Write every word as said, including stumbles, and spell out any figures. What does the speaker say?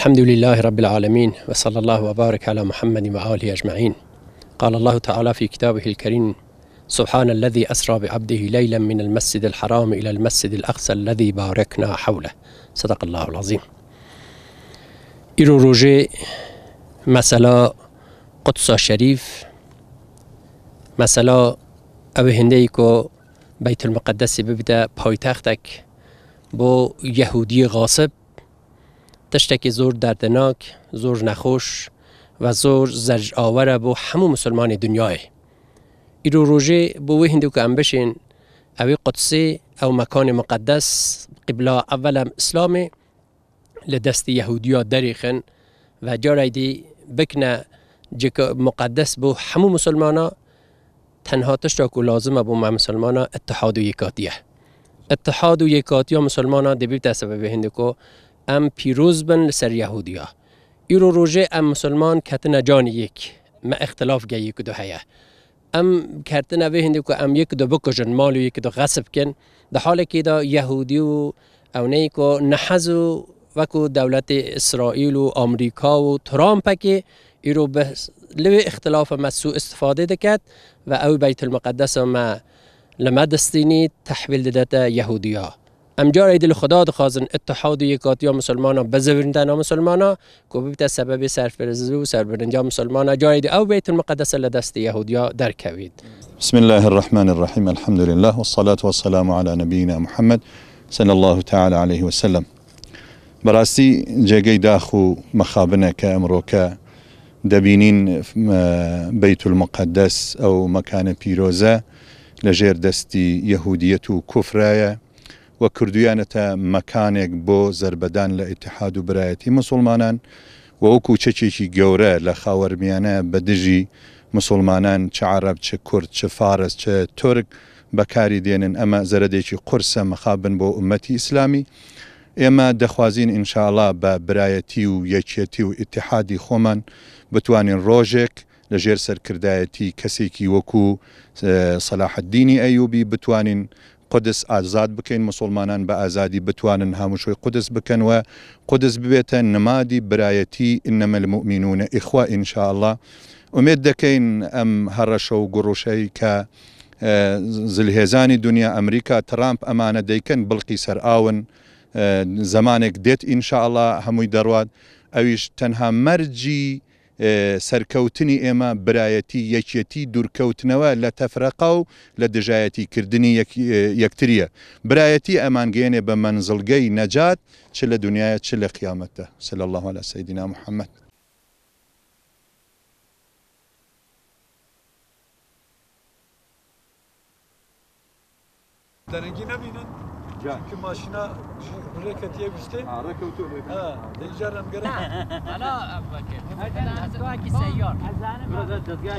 الحمد لله رب العالمين، وصلى الله وبارك على محمد وآله أجمعين. قال الله تعالى في كتابه الكريم: سبحان الذي أسرى بعبده ليلا من المسجد الحرام إلى المسجد الأقصى الذي باركنا حوله. صدق الله العظيم. Îro rojê mesela Qudsa Şerîf, mesela ew hindeyî ku Beytulmuqeddesê bibite paytextek bo Yehûdiyê xasib, tiştekî zor derdinak, zor nexweş ve zor zerjawer e bo hemû misilmanê dinyayê. Îro rojê bo wê hindê ku em bişên, ew ê Qudsê, ew mekanê muqeddes, qibla evel em Îslamê, li destê Yehûdiya derêxin ve carayê dî bikine cika muqeddes bo hemû misilmana, tenha tişta ku lazim e bo me misilmana, îtihad û yekatî ye. Îtihad û yekatiya misilmana dê bibite sebebê hindê ku em pîroz bin li ser Yehûdiya. Îro rojê em misilman ketine canê yek, me îxtilaf gel yek du heye. Em ketine vê hindê ku em yek du bikujin, mal û yek du xesib kin, di halekê de Yehûdî û ewneyê ku nehez û wekû dewletê Îsraîl û Amerîka û Trumpekê îro bi li wê îxtilafa me sû îstifade diket ve ew Beytulmuqeddesa me li me distînî, tehwîl didete Yehûdiya. Em carê dî li Xuda dixwazin îtihad û yekatiya misilmanan bizivînte nav misilmana, ku bibite sebebê serfirizî û serbirinca misilmana, carê dî ew Beytulmuqeddese li destê Yehûdiya derkevît. بسم الله الرحمن الرحيم. الحمد لله والصلاة والسلام على نبينا محمد صلى الله تعالى عليه وسلم. Bi rastî cêgey dax û mexabin e ke îmroke debînîn, e, Beytulmuqeddes, ew mekane pîroze, li jêr destî Yehûdiyet û kufre ye. We kirdûyanete mekanek bo zerbedan li îtihad û birayetî misilmanan. We wekû çekekî gewre li Xawermiyane bi dijî misilmanan, çi Ereb, çi Kurd, çi Faris, çi Tirk bekarî dênin. Eme zeredekî qurs e mixabin bo ummetî Îslamî. Ême dixwazîn înşallah bi birayetî û yekiyetî û îtihadî xweman bitwanîn rojek li jêr serkirdayetî kesekî wekû, e, Selaheddînî Eyûbî bitwanîn Qudis azad bikeyn, misilmanan bi azadî bitwanin hamûşoy Qudis bikin we Qudis bibête nimadî birayetî, innemel mu'minûne îxwe, înşallah. Umêd dekeyn em her reşe û guruşey ke, e, zilhêzanî dinya, Amerîka, Trump emane deyken bilqî ser awin, e, zemanek dêt, înşallah, hemûy derwat. Ewîş tenha mercî e, serkewtinî ême birayetî, yekiyetî, dûrkewtinewe le tefreqa û le dijayetî kirdinî yek-, e, yektirî ye. Birayetî eman gênê bi menzilgey necat, çi le dinyaya, çi le qiyamette. Sallallahu ala seyyidina Muhammed. Derengî nebînin. Can. Çünkü maşina rê ketiye biştê. Ha, rê kewtû, rê kewtû. Ha, dê îcar em gerek. Ana, Ebubekir. Hadi, hadi, hadi. Bura da dezgah.